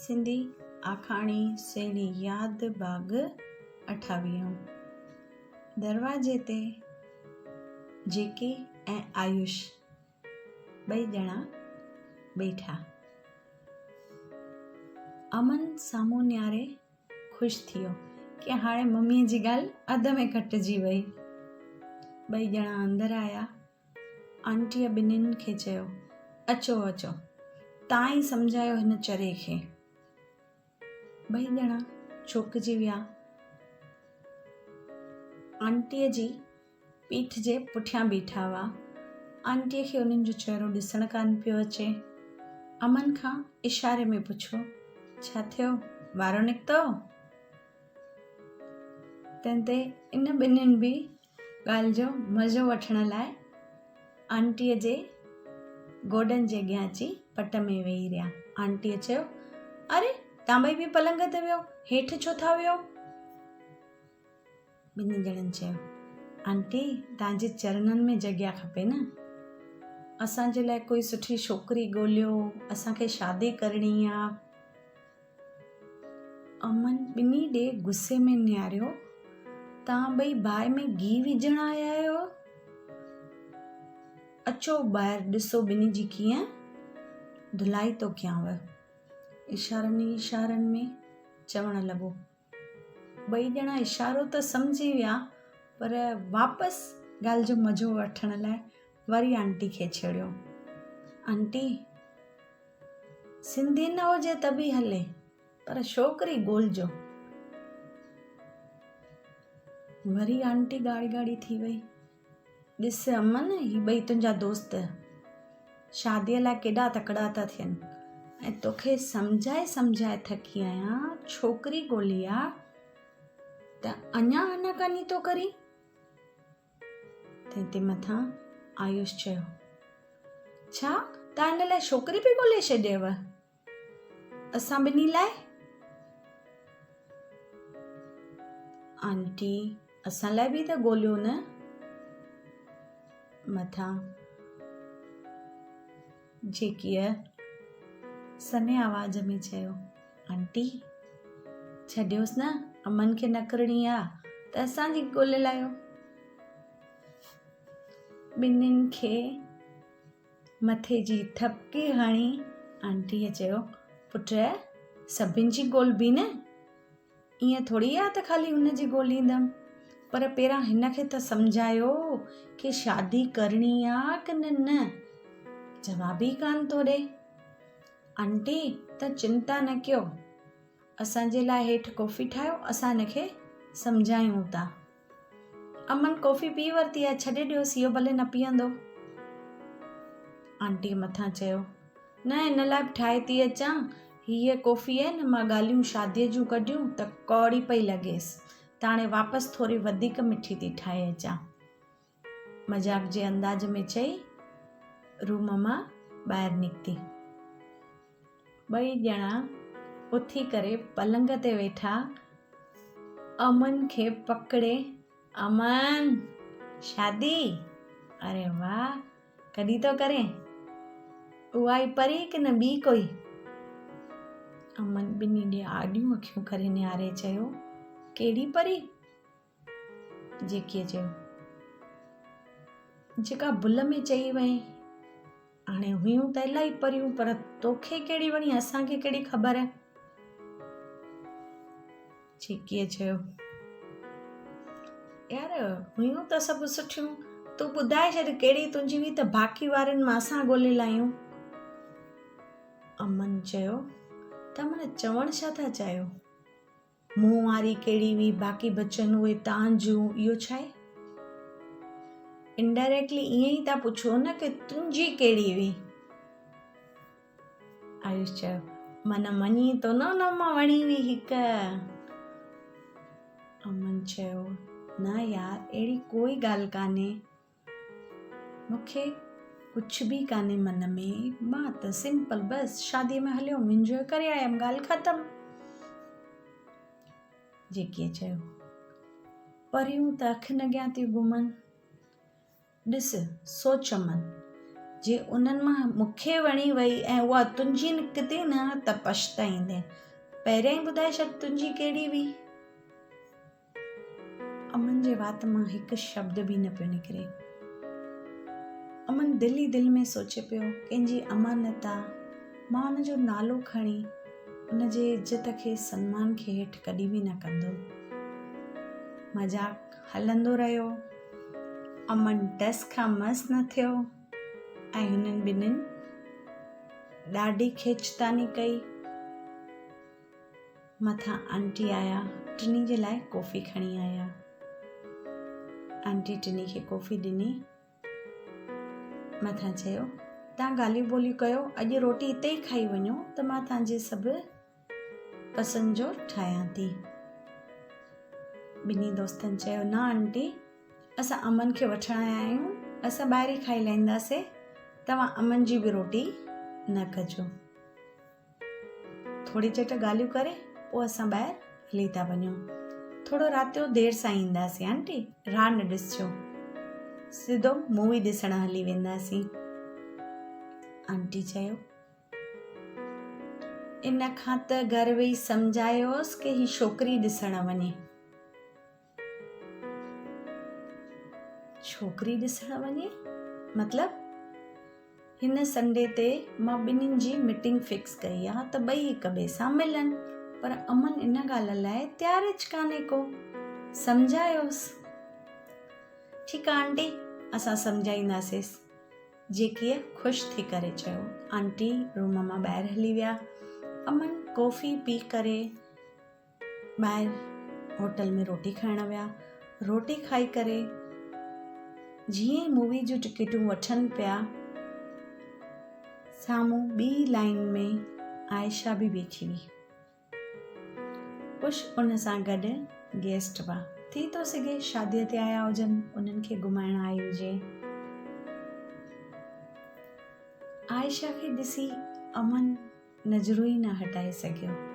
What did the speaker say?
سنڌي آکاڻي سهڻي ياد ڀاڳ اٺاويهون. دروازي تي جيڪي ۽ آيوش ٻئي ڄڻا بيٺا. امن سامهون نهاري خوش ٿي ويو ڪي هاڻي مميء جي ڳالهه اڌ ۾ ڪٽجي وئي. ٻئي ڄڻا اندر آيا. آنٽيء ٻنهين کي چيو، اچو اچو، تان ئي سمجهايو هن چري کي. ٻئي ڄڻا چوڪجي ويا. آنٽيء جي پيٺ جي پٺيان بيٺا هئا. آنٽيء کي انهن جو چهرو ڏسڻ ڪانه پيو اچي. امن کان اشاري ۾ پڇيو، ڇا ٿيو؟ وارو نڪتو؟ تنهن تي ان ٻنهين به ڳالهه جو مزو وٺڻ لاء آنٽيء جي گوڏن جي اڳيان اچي پٽ ۾ ويهي رهيا. آنٽيء چيو، اري، تان ٻئي به پلنگ تي ويهو، هيٺ ڇو ٿا ويهو؟ ٻنهي ڄڻن چيو، آنٽي، توهان جي چرنن ۾ جڳهه کپي نه؟ اسان جي لاء ڪوئي سٺي ڇوڪري ڳوليو، اسان کي شادي ڪرڻي آ. امن ٻنهي ڏي غصي ۾ نهاريو، توهان ٻئي باهه ۾ گيهه وجهڻ آيا آهيو؟ اچو ٻاهر ڏسو ٻنهي جي ڪيئن ڌلائي ٿو ڪيانو. اشارن ئي اشارن ۾ چوڻ لڳو. ٻئي ڄڻا اشارو ته سمجهي ويا پر واپس ڳالهه جو مزو وٺڻ لاء وري آنٽي کي ڇيڙيو. آنٽي! سنڌي نه هجي ته به هلي پر ڇوڪري ڳولجو. وري آنٽي ڳاڙهي ڳاڙهي ٿي وئي. ڏس امن، هي ٻئي تنهنجا دوست شاديء لاء ڪيڏا تڪڙا ٿا ٿين ۽ توکي سمجهائي سمجهائي ٿڪي آهيان، ڇوڪري ڳولي آ ته اڃا آناڪاني ٿو ڪرين. تنهن تي مٿان آيوش چيو، ڇا توهان هن لاء ڇوڪري به ڳولي ڇڏيو؟ اسان ٻنهي لاء؟ آنٽي، اسان لاء به ته ڳوليو نه. مٿان جيڪيء سنهي آواز ۾ چيو، آنٽي، ڇڏيوس نه، امن کي نه ڪرڻي آ ته اسان جي ڳولي لاهيو. ٻنهين کي مٿي جي ٿپڪي هڻي آنٽيء چيو، پٽ سڀن جي ڳولبي نه، ائين ٿوري آ ته خالي هن جي ڳوليندم، پر پهريان هن کي ته سمجهايو ڪي شادي ڪرڻي آ ڪه نه نه، جواب ئي ڪانه ٿو ڏي. آنٽي ته چنتا نه ڪيو، اسان جي لاء هيٺ ڪافي ٺاهيو، اسان هن کي سمجهايون ٿا. امن ڪافي پي ورتي آهي، ڇڏي ڏيوس، اهو ڀلي نه پيئندو. آنٽيء مٿان چيو، نه هن لاء به ٺاهي ٿي اچان، هيء ڪافي آهي نه، مان ڳالهيون شاديء جون ڪڍيون ته ڪؤڙي پئي لڳيس، ته هاڻي واپس ٿوري وڌيڪ مٺي ٿي ٺاهي اچان. مذاق جي انداز ۾ چئي روم مان ٻاهر نڪتي. ٻئي ڄڻا اٿي ڪري پلنگ تي ويٺا. امن کي پڪڙي، امن! شادي؟ اري واهه! ڪڏهن ٿو ڪرين؟ اها ئي پري ڪي نه ٻي ڪوئي؟ امن ٻنهي ڏي آڏيون اکيون ڪري نهاري چيو، ڪهڙي پري؟ جيڪيء چيو، جيڪا ڀل ۾ چئي وئين. هاڻي هيون ته الاهي پريون پر توکي ڪهڙي وڻي اسان کي ڪهڙي خبر. جيڪيء چيو، يار هيون ته سڀ سٺيون، تون ٻڌائي ڇڏ ڪهڙي تنهنجي هئي ته باقي وارن مان اسان ڳولي لاهيون. امن چيو، ته معنيٰ چوڻ ڇا ٿا چاهيو؟ مون واري ڪهڙي هئي، باقي بچن اهي تان جون، اهو ڇا آهي؟ انڊائريڪٽلي ائين ئي ٿا پڇو نه ڪي تنهنجي ڪهڙي هئي؟ آيوش چيو، من مڃين ٿو نه ان مان وڻي هئي هڪ. امن چيو، نه يار اهڙي ڪوئي ڳالهه ڪانهي. مون کي ڪجهه به ڪانهي من ۾، مان ته سمپل بس شاديء ۾ هليو انجوائي ڪري آيم ڳالهه ختم. جيڪيء چيو، پريون ته اکين اڳيان ٿيون گهمن. ڏس سوچ امن، جي انهن مان مون کي وڻي وئي ۽ اها تنهنجي نڪتي نه ته پڇتائيندين. پهريائين ٻڌائي ڇڏ تنهنجي ڪهڙي هئي؟ امن جي وات مان هڪ شبد به نه پيو نڪري. امن دل ئي دل ۾ سوچي پيو، ڪنهن جي امانت آ، مان ان جو نالو کڻي ان جي عزت کي سنمان کي هيٺ ڪڏهن به نه ڪندم. مذاق هلندو رهيو. امن ٽس کان مس نه ٿيو ۽ هنن ٻنهين ڏاڍي کيچتاني ڪئي. مٿان آنٽي آيا، ٽنهي جي لاء ڪوفي کڻي آيا. آنٽي ٽنهي کي ڪوفي ڏني. مٿان چيو، توهان ڳالهيون ٻولهيون ڪيو، اڄ روٽي اتي ئي کائي وڃو ته مان توهان جي سڀ پسند جو ٺاهيان ٿي. ٻنهي دوستن چيو، نه آنٽي، اسان امن کي وٺڻ آيا آهيون، اسان ٻاهر ئي کائي لهنداسين، توهان امن جي به روٽي نه ڪجو. ٿوري چٽ ڳالهيون ڪري پوء اسان ٻاهر هلي ٿا وڃون. ٿورو رات جو دير سان اينداسين آنٽي، راهه نه ڏسجو. سڌو مووي ڏسڻ هلي وينداسين. آنٽي چيو. ان کان ته گهر ويهي سمجهايوس ڪي هي ڇوڪري ڏسڻ وڃي. ڇوڪري ڏسڻ وڃي؟ مطلب؟ هن سنڊي تي مان ٻنهين جي ميٽنگ فڪس ڪئي آ ته ٻئي هڪ ٻئي سان ملن پر امن ان ڳالهه لاء تيار ئي ڪانهي ڪو. سمجهايوس. ٺيڪ آ آنٽي اسان سمجهائينداسيس. جيڪيء خوش ٿي ڪري چيو. آنٽي روم مان ٻاهر هلي ويا. امن ڪافي پي ڪري ٻاهر هوٽل ۾ روٽي کائڻ ويا. روٽي کائي ڪري جيئن ئي مووي جون ٽڪيٽون وٺن پيا سامهون ٻي لائين ۾ عائشه به بيٺي هئي. خوش ان سان گڏ گيسٽ به. ٿي ٿو سگهي شاديء تي آيا هجن، انهن کي گهمائڻ آئي هجي. عائشه کي ڏسي امن نظرون ئي نه هٽائي سگهيو.